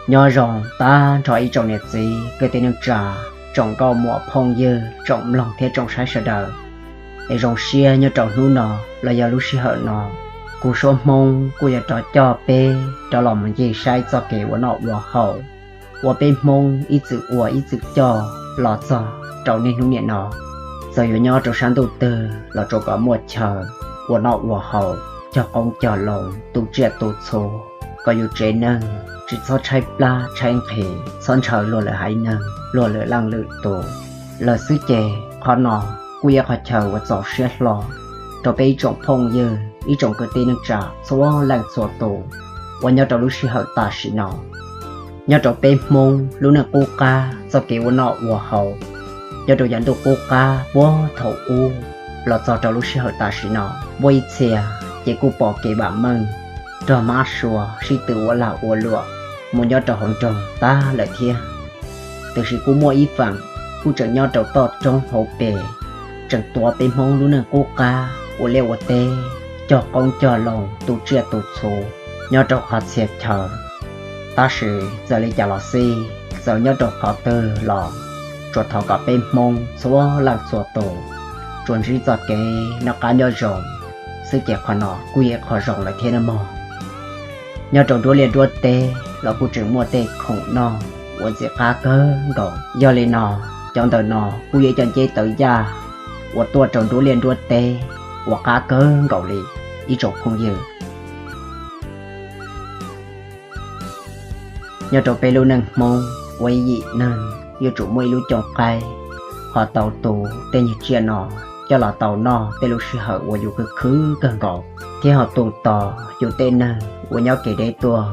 Nyob zoo tag nrho ib tsoom niam txiv kwv tij neej tsa, tsoom nkauj muam phooj ywg, tsoom mloog thiab tsoom saib sawv daws. Es zoo siab nyob rau hnub no los yog lub sij hawm no, kuv Suab Hmoob kuj yuav rov coj peb rov los mus ncig saib txoj kev ua noj ua haus uas peb Hmoob ib txwm ua ib txwm coj los txog rau niaj hnub niam no. Txawm yuav nyob rau sab ntuj twg los tsuas kom muaj chaw ua noj ua haus, cog qoob cog loo, tu tsiaj tu txhu, kom yus tsev neeg tsis txhob tshaib plab tshaib nqhis, txhob ntshaw luag lwm haiv neeg luag lwm leej lwm tus lawm xwb ces qhov no kuj yog qhov chaw uas txaus siab hlo rau peb ib tsoom phooj ywg ib tsoom kwv tij neej tsa txhua leej txhua tus uas nyob rau lub sij hawm tam sim no. Nyob rau peb Hmoob lub neej qub qab txoj kev ua noj ua haus, nyob rau yav ntuj qub qab puag thaum ub los txog rau lub sij hawm tam sim no, muaj ib txhia ces kuj pom kev vam meej nrog mab sua sib tw ua lag ua luam mus nyob rau hauv nroog tag lawm thiab. Tiam sis kuj muaj ib feem kuj tseem nyob rau toj roob hauv pes, tseem tuav peb Hmoob lub neej qub qab ua liaj ua teb, cog qoob cog loo, tu tsiaj tu txhu nyob rau qhov txhia chaw. Tab sis txawm li cas los xij, txawm nyob rau qhov twg los tsuas thov kom peb Hmoob txhua leej txhua tus tsuas ntsib txoj kev noj qab nyob zoo xwb ces qhov no kuj yog ib qho zoo lawm thiab nawb mog. Nyob rau nruab liaj nruab teb los kuj tseem muaj tej khoom noj uas ntxim qab kawg nkaus. Yog li no, cov ntawm no kuj yog ib co nceb tawv yaj uas tuaj rau nruab liaj nruab teb uas qab kawg nkaus li ib tsoom phooj ywg. Nyob rau peb lub neej Hmoob ua ib yim neeg yuav tsum muaj ib lub cooj qaib, ho tau tu tej nyuag tsiaj no coj los tau noj tej lub sij hawm uas yus khwv khwv kawg nkaus, thiab ho tu tos yus tej neeg uas nyob kev deb tuaj.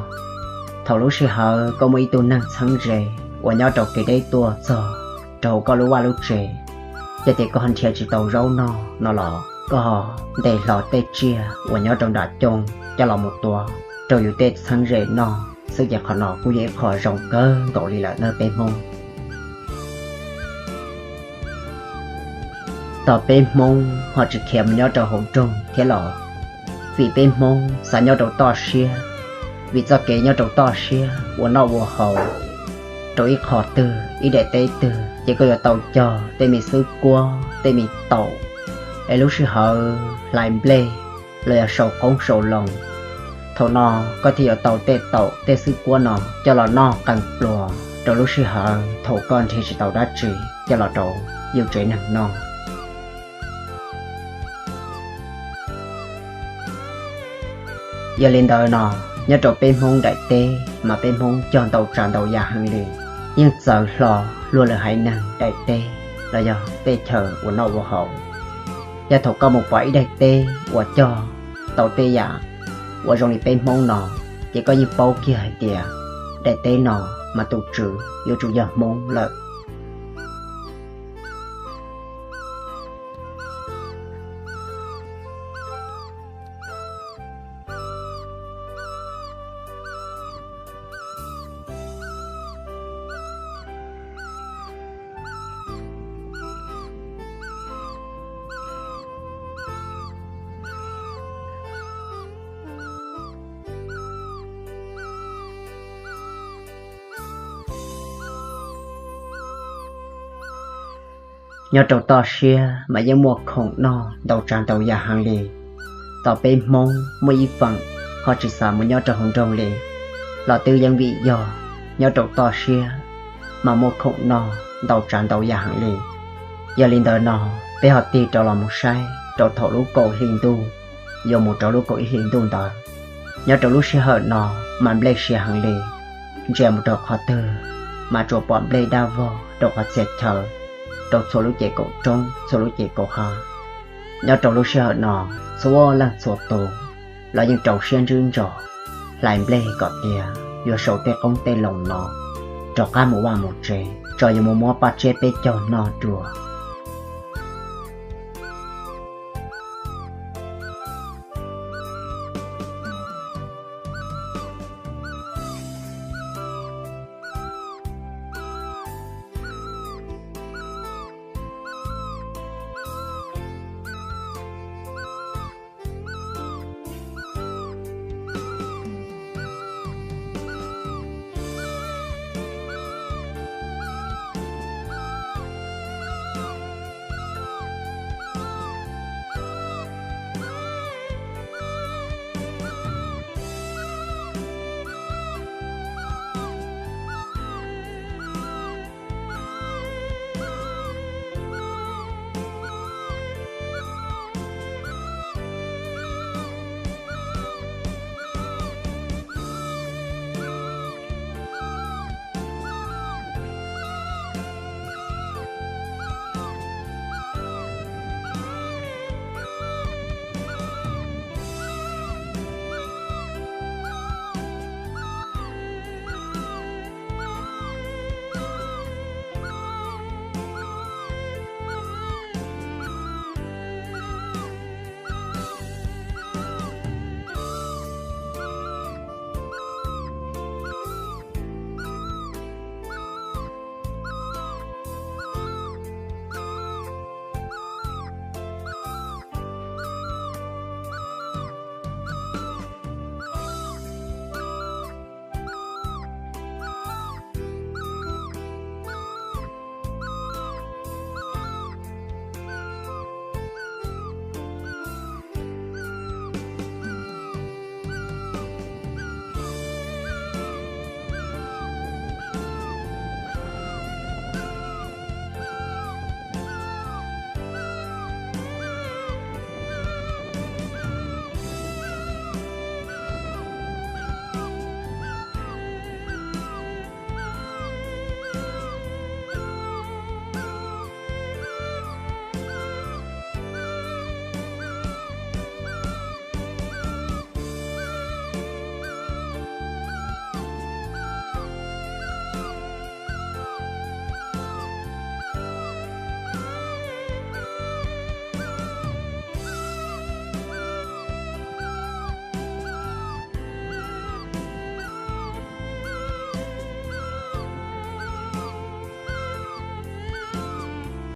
Thaum lub sij hawm koj muaj ib tug neeg txheeb ze uas nyob rau kev deb tuaj txog rau hauv koj lub vaj lub tsev, yog tias koj ho nrhiav tsis tau zaub noj no los koj ho ntes hlo tej tsiaj uas nyob rau nram cooj coj los mus tua rau yus tej txheeb ze noj xwb ces qhov no kuj yog ib qho zoo kawg nkaus li lawm nawb peb Hmoob. Tos peb Hmoob ho tsis khiav mus nyob rau hauv nroog thiab los, vim peb Hmoob xav nyob rau toj siab, vim txoj kev nyob rau toj siab ua noj ua haus rau ib qho twg ib daim teb twg ces koj yuav tau cog tej me xwb kuab tej me taum, es lub sij hawm hlais nplej los yog sau qoob sau loo. Thaum no koj thiaj yuav tau tej taum tej xwb kuab no coj los noj qee pluas rau lub sij hawm thaum koj nrhiav tsis tau dab tsi coj los rau yus tsev neeg noj. Yog li ntawd no, nyob rau peb Hmoob daim teb mas peb Hmoob cog ntau tsav ntau yam heev li, yeej txawv hlo luag lwm haiv neeg daim teb los yog tej chaw ua noj ua haus. Yog thaum koj mus pom ib daim teb uas cog tau tej yam uas zoo li peb Hmoob no, ces koj yeej paub kiag hais tias daim teb no mas tus tswv yuav tsum yog Hmoob lawm. Nyob rau toj siab mas yeej muaj khoom noj ntau tsav ntau yam heev li. Tos peb Hmoob muaj ib feem ho tsis xav mus nyob rau hauv nroog li, los twb yeej vim yog nyob rau toj siab mas muaj khoom noj ntau tsav ntau yam heev li. Yog li ntawd no, peb ho tig rov los mus saib rau thaum lub kaum hli ntuj yuav mus rau lub kaum ib hli ntuj ntawd. Nyob rau lub sij hawm no mas nplej siav heev li, ntsia mus rau qhov twg mas tsuas pom nplej dab vog rau qhov txhia chaw, rau txhua lub ces kaum roob txhua lub ces kaum hav. Nyob rau lub sij hawm no, txhua leej txhua tus los yeej rau siab ntswb ntsos hlais nplej kom tias yuav sau tej qoob tej loo no rov qab mus vaj mus tsev, tso yuav mus muab paj tsiab peb caug noj dua.